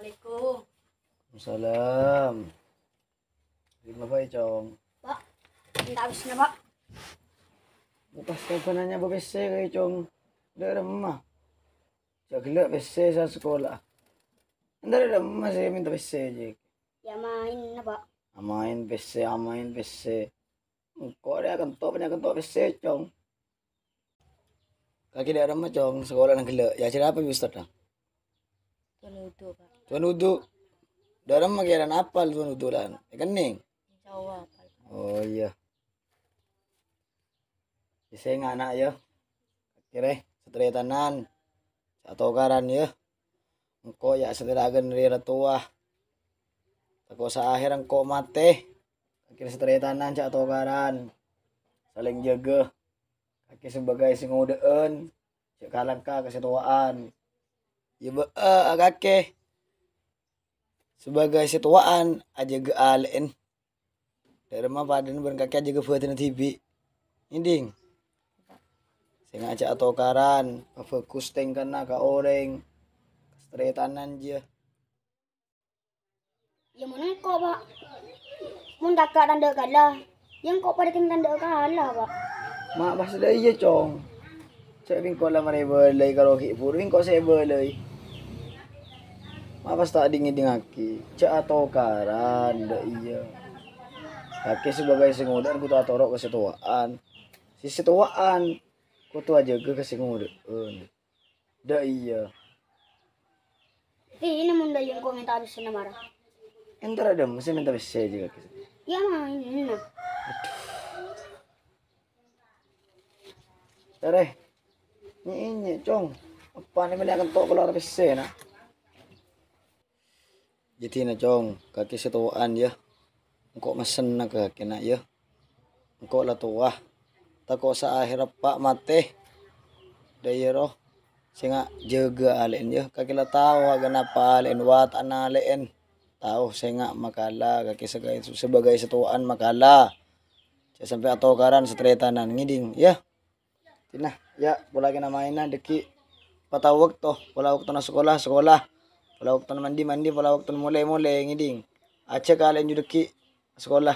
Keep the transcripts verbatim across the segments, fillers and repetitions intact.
Assalamualaikum. Waalaikumsalam. Dimma bhâi, Cong? Pak, minta habisnya, Pak. Pas kabânna nyabâ pèssè kaè, Cong. Dâ' remma. Jhâ' ghellâ' pèssè sè sakola. Èntar dâ' remma sè minta pèssè, Jek. Ya, maèn, Pak. Amaèn pèssè, amaèn pèssè. Engko' rèya kento', bânnya' kento' pèssè, Cong. Kakè dâ' remma, Cong, sakola nang ghellâ'. Ya, ajhâr apa bi' ustad, Dang? Du'â wudhu, Pak. Du'â wudhu. Dâ' remma kèra apal du'â wudhu, lan? Èkennèng? Insya Allah, Pak. Oh, iyâ. Sènga', Na', yâ. Kakè rè, sataretanan. Jhâ' atokaran, yâ. Engko' ya' satèla'aghin rèya towa. Tako' saakhèr engko' matè. Kakè rè sataretanan jhâ' atokaran. Salèng jâgâ. Kakè sabâgâi sè ngodâ'ân, jhâ' kalangka ka sè towa'an. Yâ bâ'â, kakè sabâgâi sè towa'an ajâgâ alè'en. Dâ' remma padâna bân kakè ajâgâ bhâdhânna dhibi'. Ngèdhing. Sènga' jhâ' atokaran, pabhâghus tèngkana ka orèng. Sataretanan jiyâ. Ya, mon engko', Pak. Mon kakè ta' endâ' kala, ya engko' padâ kèng ta' endâ' kala, Pak. Ma' pas dâ' iyâ, Cong. Cè' bi' engko' la marè bâlâi karo ghi' buru engko' sè èbâlâi. Ma' pas ta' dingngèdingngaghi. Jhâ' atokaran dâ' iyâ. Kakè sabâgâi sè ngodâ'ân kodhu atoro' ka sè towa'an. Sè, sè towa'an kodhu ajâgâ ka sè ngodâ'ân. Dâ' iyâ. Iyâ, mon dâ' iyâ engko' mènta pèssèna mara. Èntar dâ' remma sè mènta pèssè jiyâ kakè. Ya, maèn, Na'. Arè. Nyè'-nyè', Cong. Apa nè mèlè kento' kalowar pèssèna? Jhâdhina, Cong, kakè sè towa'an, yâ. Engko' messenna ka kakè, Na', yâ. Engko' la towa. Tako' saakhèr eppa' matè. Dâ' iyâ, ro. Sènga' jâgâ alè'en, yâ. Kakè la tao, ghânapa alè'en, wata'na alè'en. Tao, sènga' makala, kakè saga-, sabâgâi sè towa'an makala. Jhâ' sampè' atokaran sataretanan, ngèdhing, yâ. Tina, ya, pola kèna maènna dâgghi' patao bâkto, pola bâktona sakola, sakola, pola bâktona mandi, mandi, pola bâktona molè, molè, ngèdhing. Ajâ' kalèn jhu dâgghi' sakola.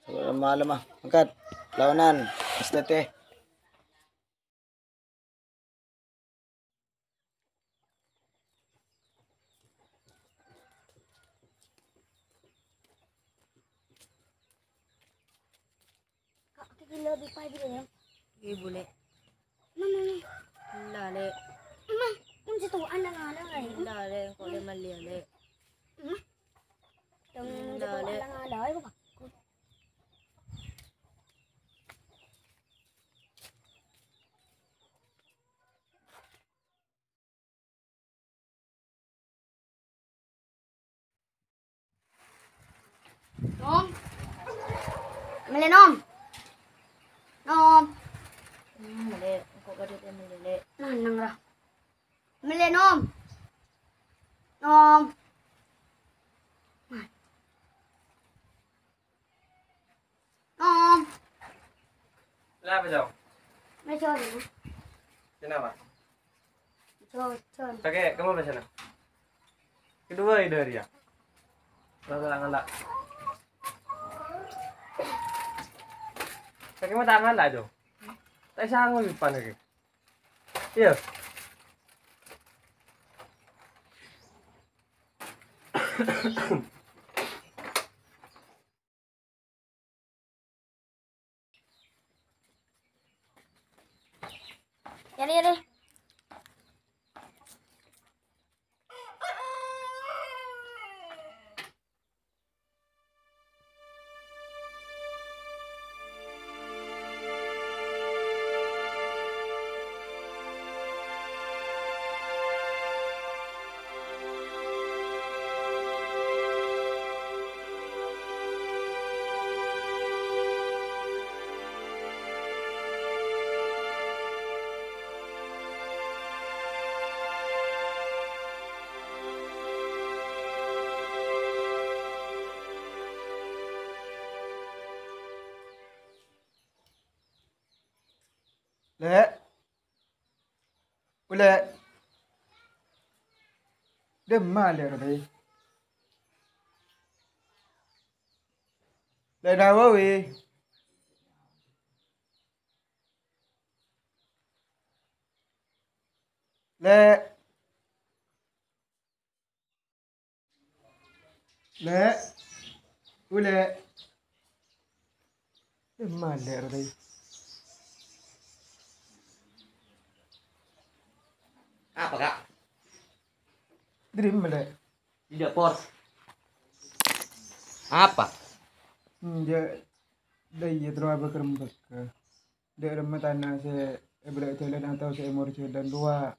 Sakola malem, ah, mangkat, laonan, S T T. Kak, kiki lebih pagi ya. Ibu, Lè'. Mama nih. Enggak, Lè'. Mama, kan situ anak-anak, Lè'. Enggak, Lè', kok dia mali, Lè'. Mama. Yang situ anak-anak, ayo, Pak. Nom. Mellè, Nom. Nom. Hmm, mellè, engko' kadhi mellè, Lè'. Nanneng, ra. Mellè, Nom. Nom. Nom. Lah, apa, Jong? Meja dulu. Kenapa? Jong, Jong. Pakai, kamu apa sana? Kedua itu dia. Lah, lah, lah. Pakai mata tangan lah, Jong. Tak sanggup depan lagi. Iya. Yare, yare. Lè'. Ulè. Dâ'emma lè' rowa, Bhâi? Lè' Nawawi. Lè'. Lè'. U Lè'. Dâ'emma lè' rowa, Bhâi? Apa, Kak? Dâ'emma, Lè'? Di dapur. Apa? Hmm, jâ-, dâ' iyâ terro abâ' kerembek. Dâ' remma tana sè è bârâ' jhâlân atau sè è mor jhâlân rowa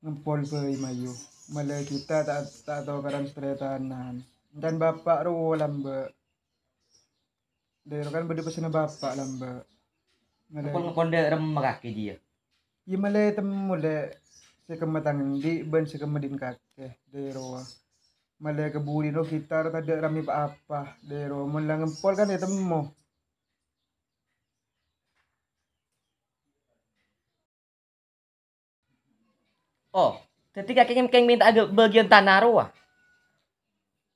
ngempol bhâi mayu. Malè kita ta', ta' tokaran sataretanan. Can bapa' rowa lambâ'. Dâ' rowa kan bâdâ pessenna bapa' lambâ'. Malè Ngempol-ngempol dâ' remma kakè jiyâ. Iyâ, malè temmo, Lè', sè kemma tang andi' bân sè kemma dhin kakè, dâ' rowa. Malè ka budina kita ro tadâ' rammè pa-apa, dâ' rowa. Mon la ngempol kan ètemmo. Oh, dhâddhi kakè kèng mènta'a bâgiyân tana rowa?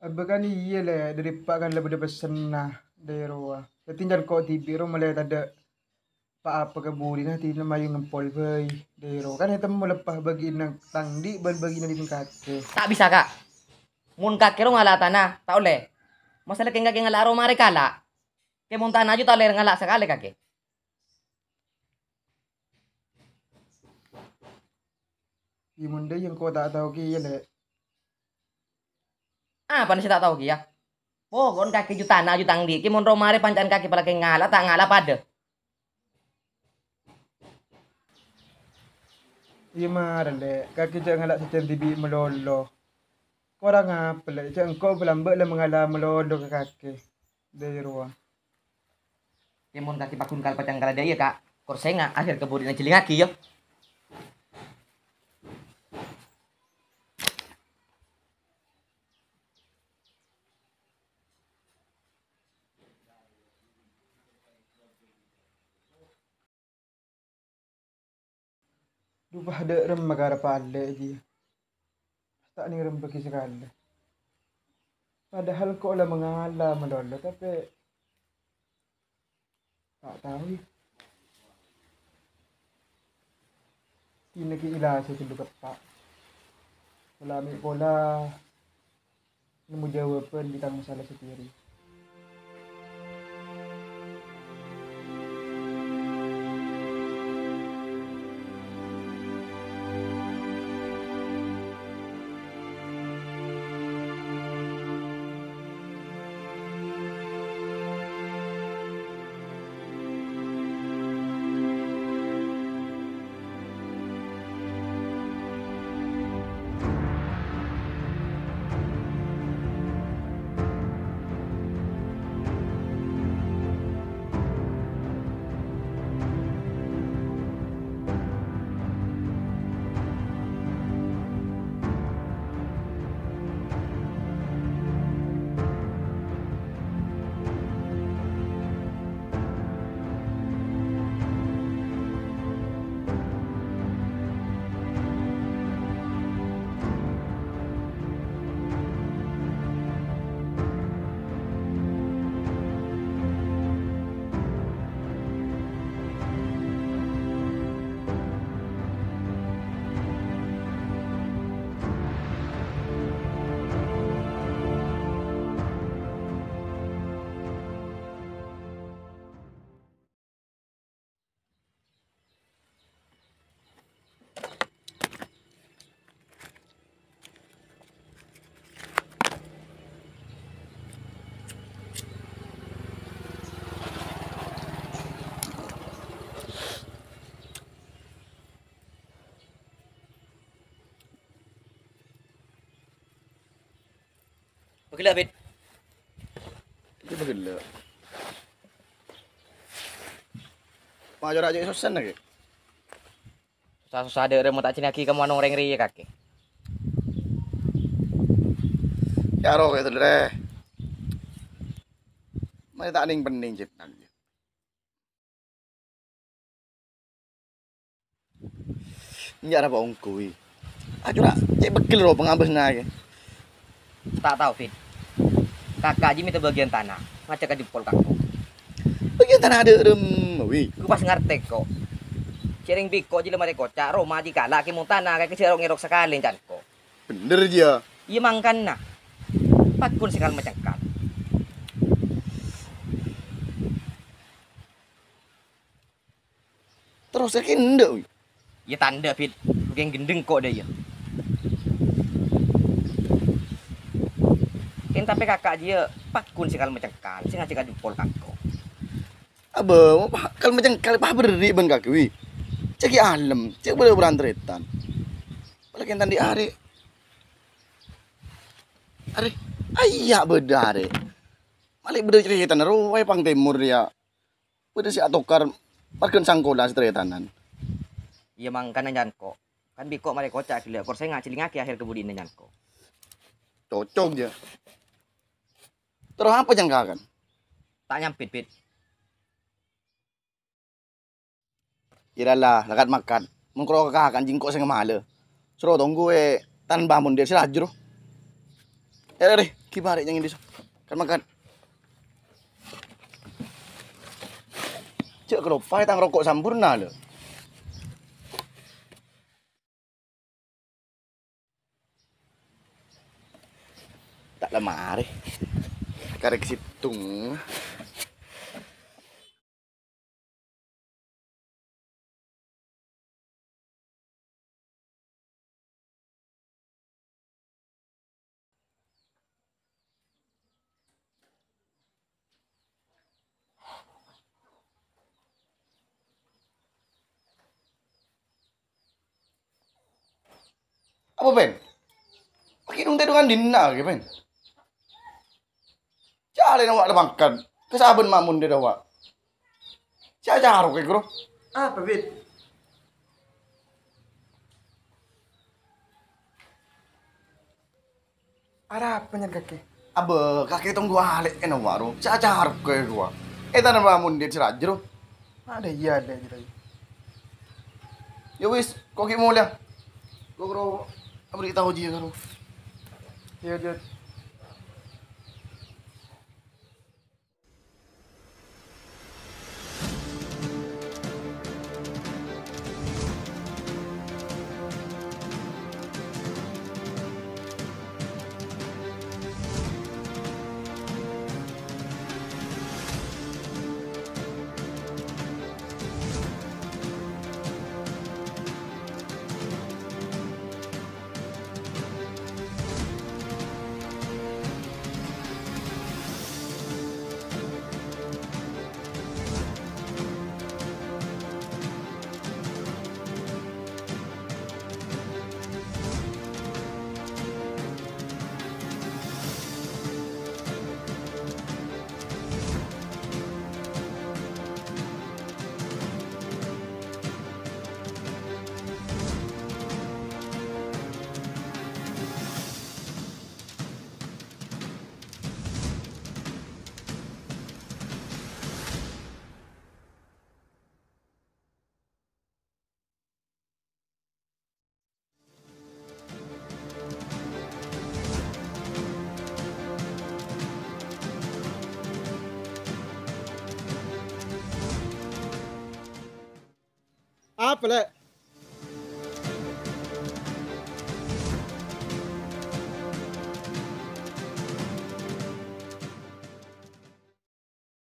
Abâ kan iyâ, Lè', dâri eppa' kan la bâdâ pessenna, dâ' rowa. Dhâddhi can ko' dhibi' ro malè tadâ' pa-apa ka budina, dhina mayu ngempol bhâi, dâ' rowa. Kan ètemmo leppa bâgina tang andi' bân bâgina dhin kakè. Ta' bisa, Kak. Mon kakè ro ngala' tana, ta' ollè. Masalah kèng-kakè ngala' ro marè kala'. Kè mon tana jiyâ ta' ollè ngala' sakalè kakè. Iyâ, mon dâ' iyâ engko' ta' tao kèya, Lè'. Apana sè ta' tao kèya? Pokokna kakè jiyâ tana jiyâ tang andi', kè mon ro marè panca'an kakè palakè ngala', ta' ngala' padâ. Iyâ, mara, Lè'. Kakè jhâ' ngala' sajân dhibi' malolo. Korang apa, Lè'? Jhâ' engko' bâlâmbâ' la mangala' malolo ka kakè. Dâ' rowa. Kè mon kakè paggun kal-pacangkal dâ' iyâ, Kak. Kor sènga' akhèr ka budina jhellingngaghi, yâ. Dupa dâ' remma kareppa Lè' jiyâ. Ta' nèng rembâghi sakalè. Padahal ko' la mangala' malolo, tapè ta' tao, yâ. Dinah ghi' èlasè ghâllu ka eppa'. Pola mè' pola nemmo jâwâbhân bi' tang masalah sakèrèng. Pagella', Bit. Itu pagella'. Pajora cè' sossana, Ki. Sossa-sossa dâ' remma ta' jennengngaghi ka mon orèng rèya, kakè. Yâ, ro, kèya, Dulre. Mè' ta' nèng-pennèng, Cit. Enjâ' arapa ongghuwi. Aco ra, cè' pegghel ro pangabâsna kè. Ta' tao, Fit. Kaka' jiyâ mènta bâgiyân tana, ngajhâk ka jempol kako. Bâgiyân tana dâ'remma, wi? Ghâ' pas ngartè, ko'. Sèrèng bi' ko' jiyâ la marè koca', roma jiyâ kala' kè mon tana, kakè jhâ' ro-ngèrok sakalè, can ko'. Bhender, jiyâ. Iyâ, mangkana. Pagghun sè kal-macengkal. Terros kakè endâ', wi? Iyâ, tandhâ, Fit. Bhungkèng ghendheng ko' dâ' iyâ. Kèng tapè kaka' jiyâ pagghun sè kal-macengkal, sè ngajhâk ka jempol kako. Abâ, kal-macengkal èpaberri' bân kakè, wi. Cè' ghi' alem, cè' bâdâ bhârân tarètan. Palakèn tandhi arè. Arè, ayya' bâdâ arè. Malè bâdâ carètana rowa è Pang Tèmor, yâ. Bâdâ sè atokar marghâna sangkola sè tarètanan. Iyâ, mangkana, can ko'. Kan bi' ko' marè koca' ghellâ', kor sènga' cèlèngngaghi ahèr kabudhina, can ko'. Cocok, jiyâ. Terros apa, can, Kakan? Ta' nyampèt, Fit. Iyâ, la, la, la, kat-makat. Mon karo Kakan jiyâ engko' sè ngamalè. Soro tonggu è tanbâ mondhir sè lajru. Arè, arè, ghi' marè nyèngèn dissa. Kat-makat. Jhâ' kaloppaè tang roko' Sampoerna, lho. Ta' la marè. Karè sèttong. Apa, Pen? Paghi' nonton dengan dinna, ya, Pen? Calèna wa' la mangkat. Kasabân mamun dâ' wa'. Sè acarok è ghuru. Apa, Bit? Arapa nyan kakè? Abâ, kakè tonggu alè' è no warung. Sè acarok è ghuru. È tanbâ mondhir sè lajru. Ada iya, ada aja tadi. Ya wis, ko' ghi' molèya. Ko' ro aberri' tao jiyâ karo. Iya, Jod. Apa, Lè'?